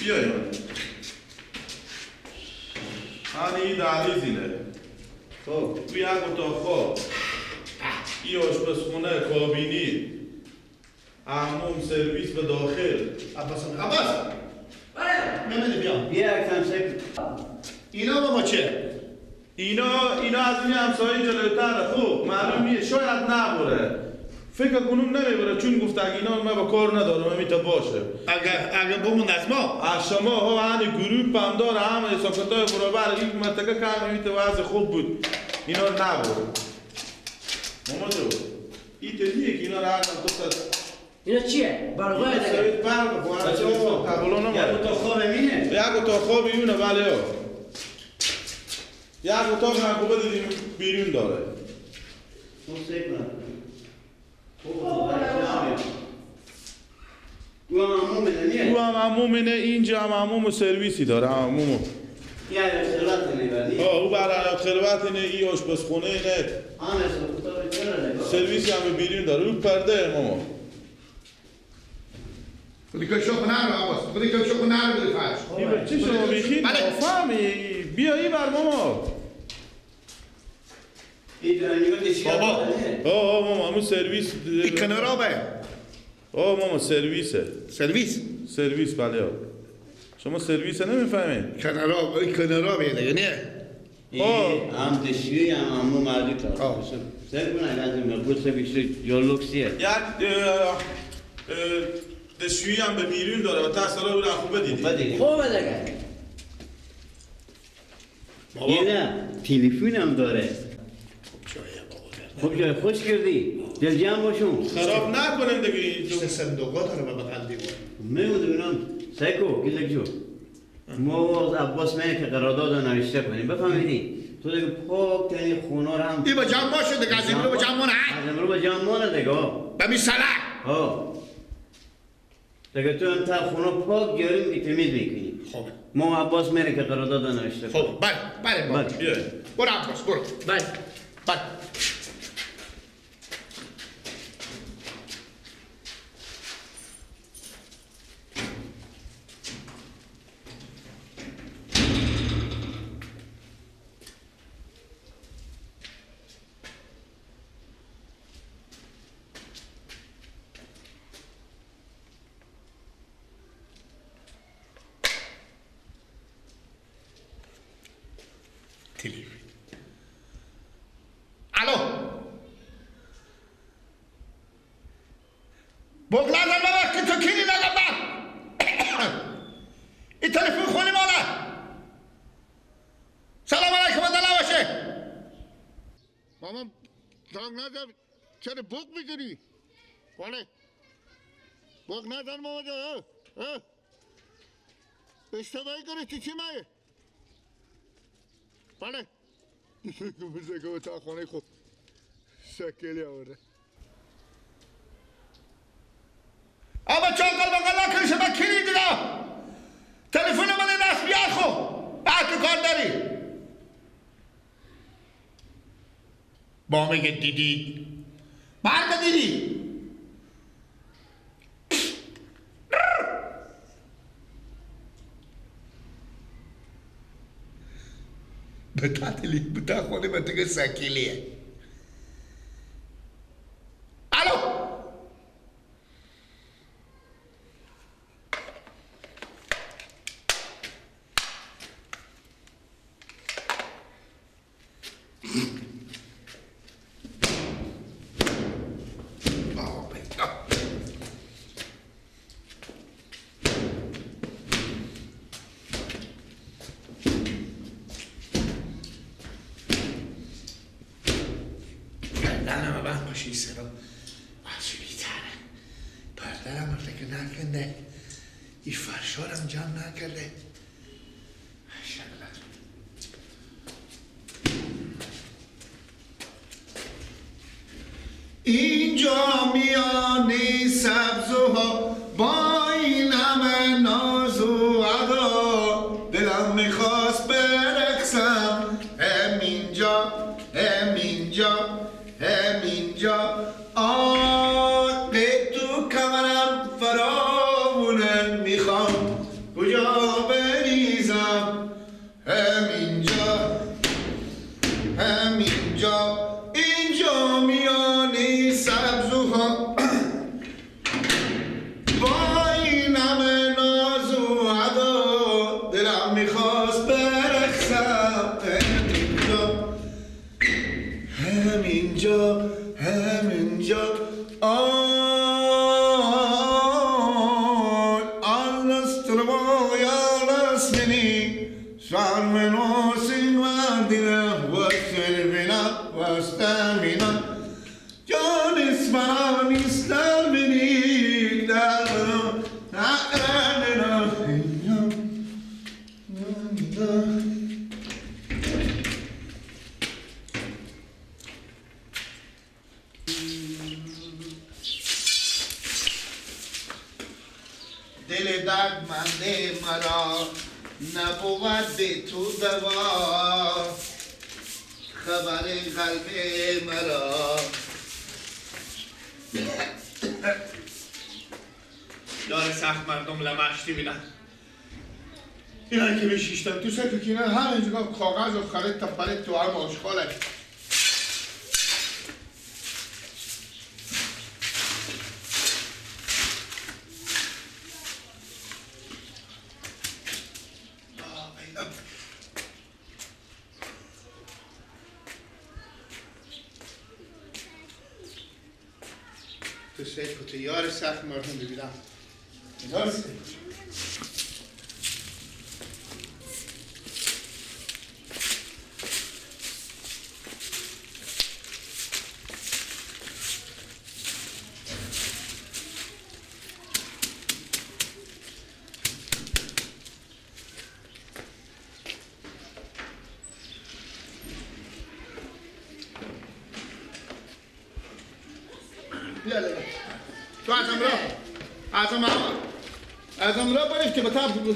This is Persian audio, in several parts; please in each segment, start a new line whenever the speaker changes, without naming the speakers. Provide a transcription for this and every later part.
بیا ایمان. این دهلیز اینه.
خب
تو یک اتاق خواب، این آشپزخونه، کابینی، عموم، سرویس به داخل.
عباس عباس بله بیا
بیا کم سکت.
اینا بابا چه؟
اینا از این همسایه جلوتره. خوب معلوم نیه، شاید نبره، فکر کنم نمیبره، چون گفت اگه اینا من با کار ندارم همیتا باشه.
اگه بمون از ما
از شما ها هنی گروپ هم داره، همه ساکتای برابر این منطقه که هم همیتا وضع خوب بود، اینا رو نبره. ماما جو این تلیه که اینا رو هر تو
اینا چیه؟ برقای دیگه.
سوید برق خب تقبلو نماره.
یک اتاق خواب اینه؟
یک اتاق خواب اینه بله ها. یک اتاق هم خوبه دیدیم بیرون داره.
خوب سیب کنم. او هم عموم اینه.
او هم عموم اینه، اینجا هم عموم و سرویسی داره عمومو.
یه خلوت اینه ولی.
ها او برای خلوت اینه، این آشپزخونه اینه. سرویسی هم بیرون داره، او پرده ماما.
خودی که شوخ نرو عباس، خودی که شوخ نرو بده فرش.
این چه شما بیخی نافهمی؟ بیا این بر ماما.
بابا.
آه ماما همون سرویس.
این کنارابه.
آه ماما سرویسه.
سرویس؟
سرویس بله. شما سرویس نمیفهمید؟
کناراب، این کنارابه دیگه نه؟
هم دشویی هم عمو مردی تا. سر کنه لازم مقبول سه جلوکسیه.
یک دشویی هم به بیرون داره و تا رو خوبه دیدی.
خوبه دیگه.
بابا نه تلفن هم داره. خوب جای خوش کردی. دل جمع باشون.
خراب نکنیم دیگه.
سه صندوقا داره به بغل دیوار.
می‌دونم سیکو گلک جو. ما از عباس میگه که قرارداد نوشته کنیم. بفهمیدی؟ تو دیگه پاک ترین خونه رو هم
ای با جمع باشه دیگه، از امرو با جمع مانه.
از امرو با جمع مانه دیگه.
به می سلک.
ها. دیگه تو هم تا خونه پاک گریم تمیز میکنی.
خب
ما عباس میره که قرارداد نوشته.
خب بله بله بله. برو عباس برو.
بله.
بله. الو بغلازم بابا که تو کلی نگم با این تلفن خونی مانه. سلام علیکم دلا باشه. مامان زنگ نزن، چرا بغ میگیری؟ بله بغ نزن ماما جان. اشتباهی گرفتی چی مایه؟ بله بزرگه تا خانه خوب شکلی آورده. اما چون قلب قلب نکنی شما کلید دیگه تلفن من دست بیار. خب بعد تو کار داری با میگه دیدی مرد دیدی به تعطیلی به خونه به دیگه سکیلیه. الو این فرشارم جمع نکرده. اینجا میانی سبزوها با این همه ناز و ادا، دلم میخواست برقصم همینجا همینجا همینجا. آه تو کمرم فراوونه، میخوام کجا دل دردمند مرا نبود به تو دوا، خبر قلب مرا.
داره سخت مردم لمشتی بینن.
اینا که بشیشتم تو سکو که اینا همینجا کاغذ و خرید تا پرید تو هم آشغاله. تو سکو تو یار سخت مردم ببینم. اینا رو تو ازم را برفتی به تب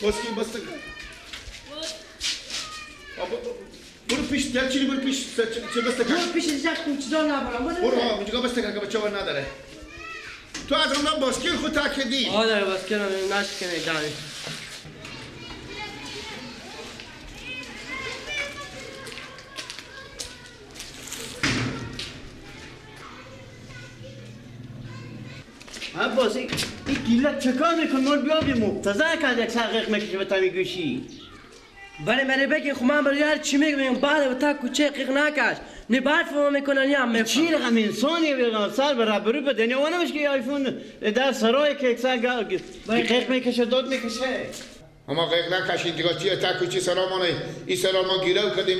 بس که بس برو پیش دلچینی، برو پیش چه بس
برو پیش زخم چیزا نبرم.
برو اینجا بس که بچه ور نداره. تو ازم را باسکیل خود تاکدی.
آره باسکیل نشکنه دانی.
عباس این گیلک چکار میکن؟ مال بیا بی مبتزه کرد یک سرقیق میکشه به تمی گوشی.
بله مره بگی خب من برای هر چی میگم بعد به تا کوچه قیق نکش نه برف ما میکنن یا میفهم.
چی رقم انسانی بیرم سر به ربرو به دنیا و نمیشه که آیفون در سرای که یک سر قیق میکشه داد میکشه.
اما قیق نکشید دیگه چیه تا کوچه سرامانه این سراما گیرو کردیم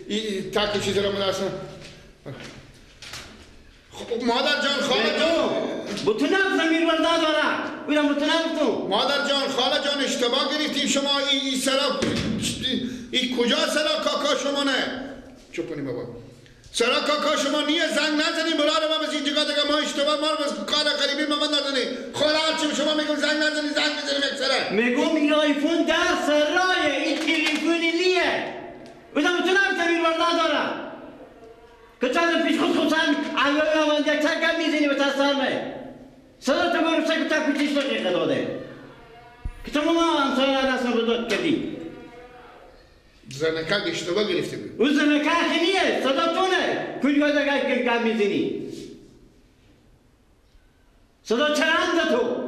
این تا کوچه سرامان اصلا. مادر جان خاله جان
بتو نگفتم میرور نداره اونم بتو نگفتم.
مادر جان خاله جان اشتباه گرفتیم شما. این سرا این کجا سرا کاکا شما نه چوب کنیم بابا سرا کاکا شما نیه زنگ نزنیم برای ما بس اینجا دیگه ما اشتباه ما بس کار غریبی ما نزنیم. خاله هرچی شما میگم زنگ نزنی زنگ میزنیم یک سره.
میگم این آیفون در سرایه این تلفنی نیه اونم بتو نگفتم میرور نداره که چند پیش خود خودم علاوه من یک ترکم میزنی به تسترمه صدا تو برو سگ تا کوچیش دقیقه داده که تو ما همسایه دستم رو داد کردی.
زنکه اشتباه گرفته بود.
اون زنکه که نیه صدا تونه کجا دقیقه گم میزنی صدا چرند تو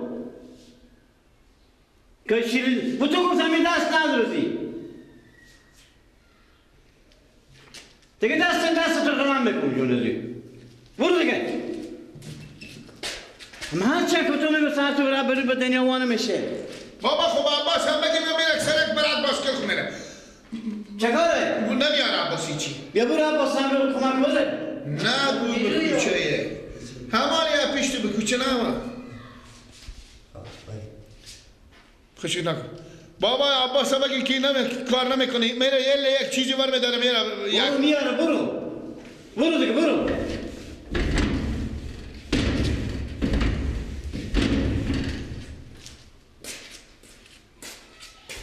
که شیرین با تو گفتم این دست ندرزی دیگه دست تو قلم بکن جونزی برو دیگه. من هر چه که تو میگو سر تو برای بری به دنیا وانه میشه.
بابا خب عباس هم بگیم میره سرک برات باسکل خونه.
چه کاره؟
نمیاره عباسی چی؟
بیا برو عباس هم رو کمک بزن.
نه بود به کوچه همانی پیش تو به کوچه نه خوشی نکن. بابا عباس هم بگی که کار نمیکنی میره یه یک چیزی بر میداره میره
برو میاره برو برو دیگه برو.